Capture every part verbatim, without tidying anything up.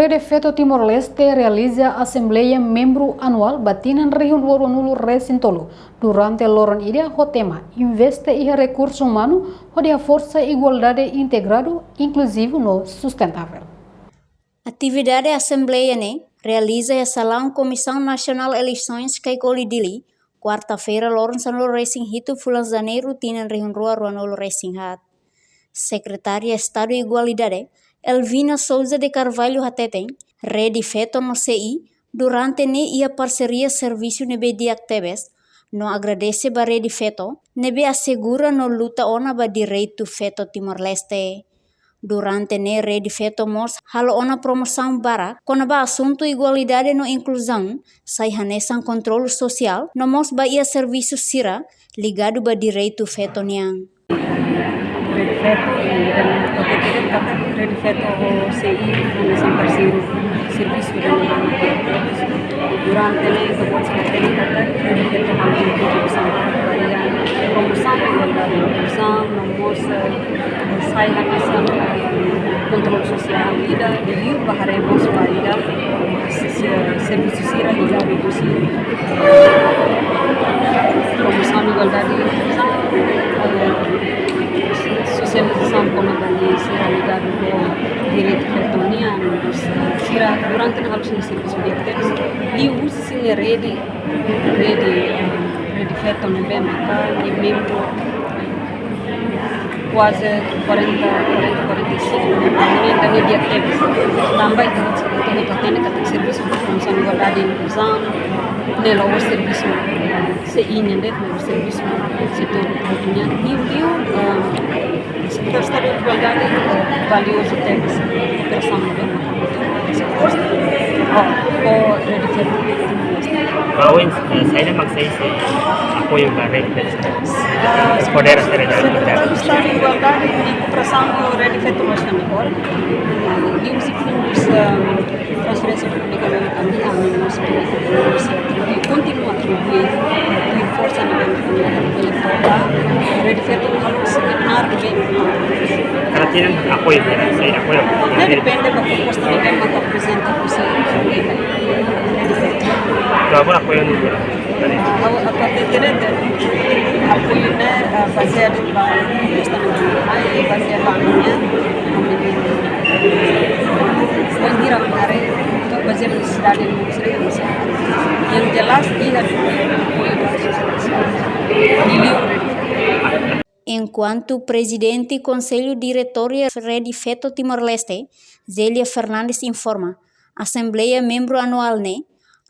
Rede Feto Timor-Leste realiza asembleia membru anuál ba tinan rihun rua ruanulu resin tolu durante loron ida ho tema investe iha rekursu umanu hodi haforsa igualdade integradu, inkluzivu no sustentável. Atividade asembleia ne'e realiza iha salaun Komisaun Nasionál Eleisoens Caicoli Dili, kuarta-feira loron sanulu resin hitu fulan Janeiru tinan rihun rua ruanulu resin haat. Sekretária Estadu Igualdade, Elvina Sousa de Carvalho hateten, Rede Feto no C I durante ne'e iha parseria servisu ne'ebé di'ak tebes, no agradese ba Rede Feto ne'ebé asegura no luta ona ba direitu feto Timor-Leste. Durante ne'e Rede Feto mós halo ona promosaun barak kona-ba asuntu igualdade no inkluzaun, sai hanesan kontrolu sosiál, no mós ba iha servisu sira ligadu ba direitu feto nian. Rede Feto, eh, dan P T T, Rede Feto ho C I, hanesan parseiru servisu dan durante ne'e, ita-boot hatene katak Rede Feto halo kontribuisaun ba iha promosaun igualdade, inkluzaun, no mós, eh, sai hanesan, eh, kontrolu sosiál ida, liuliu ba haree mós ba iha, eh, se-, se-, servisu sira ligadu husi, eh, promosaun igualdade, inkluzaun, eh, sosializasaun kona-ba lei sira ligadu ho direitu feto nian, sira durante ne'e halo sira servisu di'ak tebes, liuhusi sira-nia rede, rede, eh, Rede Feto ne'ebé maka nia membru kuaze kuarenta, kuarenta, kuarenta i sinku, ne'e ita-nia di'ak tebes. Tanba ita, ita, ita hatene katak servisu promosaun igualdade inkluzaun ne'e la'ós servisu C I nian de'it, maibé servisu setór hotu nian. Liuliu, eh, setór Estadu Igualdade, eh, valiozu tebes, eh, kooperasaun ne'ebé ho, ho Rede Feto. Ba oin, eh, saida mak sai, sai apoiu ba Rede Feto? Ah, podera sira da setór Estadu Igualdade nia kooperasaun ho Rede Feto mós iha ne'e agora. Liuhusi fundus, eh, transferénsia públika ne'ebé ami, ami mós, ami mós kontinua atribui, eh, forsa ne'ebé ami, ami, ami, Rede Feto halo sira-nia ar ne'ebé. Kada tinan apoiu, ya, sai apoiu. Ne'e depende ba proposta ne'ebé mak aprezenta husi Rede Feto. Entaun agora apoiu no Ha'u, ha'u hatete de'it, apoiu ne'e, eh, bazeia ba proposta ne'ebé mai, bazeia ba ami-nia, ami-nia, bainhira ami haree, bazeia ba nesesidade ne'ebé sira iha. Yang jelas, iha apoiu ba sosiedade sivil. Liuliu. Enkuantu Prezidente Konsellu Diretóriu Rede Feto Timor-Leste, Zélia Fernandes informa, asembleia membru anuál ne'e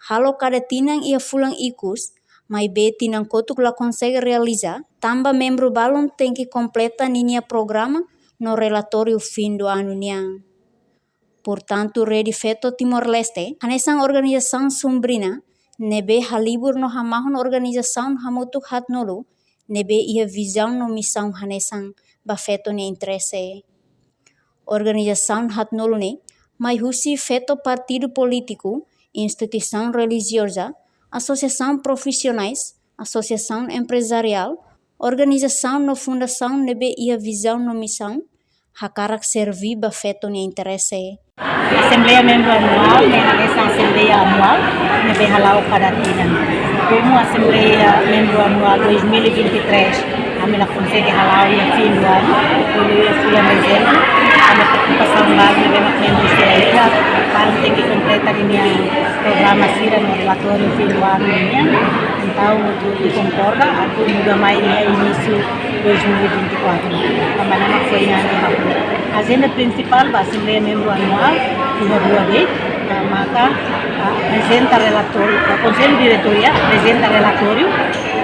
halo kada tinan iha fulan ikus, maibé tinan kotuk la konsege realiza, tanba membru balun tenke kompleta ninia programa no relatóriu fim do ano nian. Portantu, Rede Feto Timor-Leste, hanesan organizasaun sun-brina, ne'ebé halibur no hamahon organizasaun hamutuk haatnulu, ne'ebé iha vizaun no misaun hanesan ba feto nia interese. Organizasaun haatnulu ne'e mai husi feto partidu polítiku, instituisaun relijioza, asosiasaun profisionais, asosiasaun emprezariál, organizasaun no fundasaun ne'ebé iha vizaun no misaun, hakarak serví ba feto nia interese. Asembleia membru anuál, ne'e hanesan asembleia anuál, ne'ebé hala'o kada tinan. Komu asembleia membru anuál dois mil e vinte e três, ami la konsege hala'o iha fim do ano, iha fulan dezembru, ami preokupasaun balu ne'ebé mak membru sira iha, para tenke kompleta ninia programa sira no relatóriu fim do ano nian. Entaun, atu konkorda, atu muda mai iha inísiu dois mil e vinte e quatro. Tanba ne'e mak foin ami hahú. Ajenda prinsipál ba asembleia membru anuál, iha rua de'it, ah, maka, ah, aprezenta relatóriu, ah, Konsellu Diretóriu aprezenta relatóriu,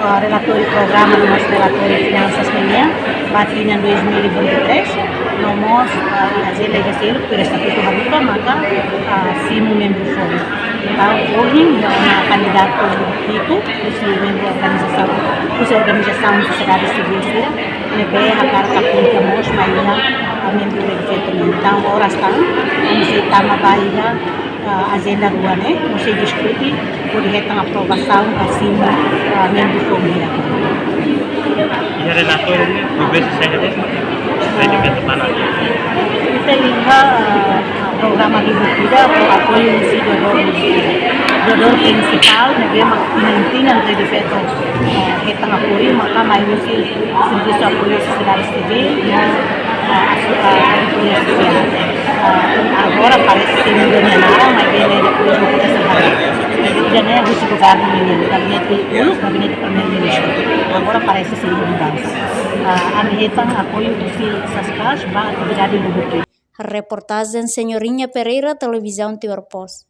ah, relatóriu programa no mós relatóriu finansas nian, ba tinan dois mil e vinte e três, no mós, ah, ajenda iha seluk, tuir estatutu haruka, maka, ah, simu membru foun. Entaun, ohin, iha ona kandidatu hitu, husi membru organizasaun, husi organizasaun sosiedade sivíl sira, ne'ebé hakarak apoia mós mai iha, ah, membru Rede Feto nian. Entaun, oras tan, ami sei tama ba iha, ah, ajenda rua ne'e, ami sei diskute, hodi hetan aprovasaun ba simu, ah, membru foun nian. Iha relatóriu ne'e, progresu saida de'it, Rede Feto ba iha? Liuliu, eh, programa Lubuk Vida ho apoiu husi doadór, doadór prinsipál, ne'ebé mak tinan-tinan ne'e feto, eh, hetan apoiu, maka mai husi servisu apoiu sosiál sivíl, no, eh, asu-, eh, apoiu sosiál. Eh, agora parese ser muda nia naran, maibé depois vou poder saber. Ida-ne'e husi governu nian, gabinete uluk, gabinete primeiru-ministru. Agora parese ser mudansa. Eh, ami hetan apoiu husi Saskas ba atividade Lubuk Vida. Reportajen Senhorinha Pereira, Televizaun Timor Post.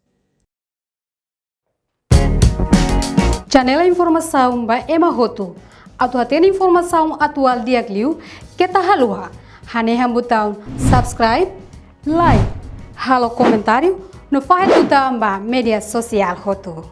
Janela informasaun ba ema hotu. Atu hatene informasaun atuál di'ak liu, keta haluha hanehan butaun subscribe, like, halo komentáriu, no fahe tutan ba média sosiál hotu.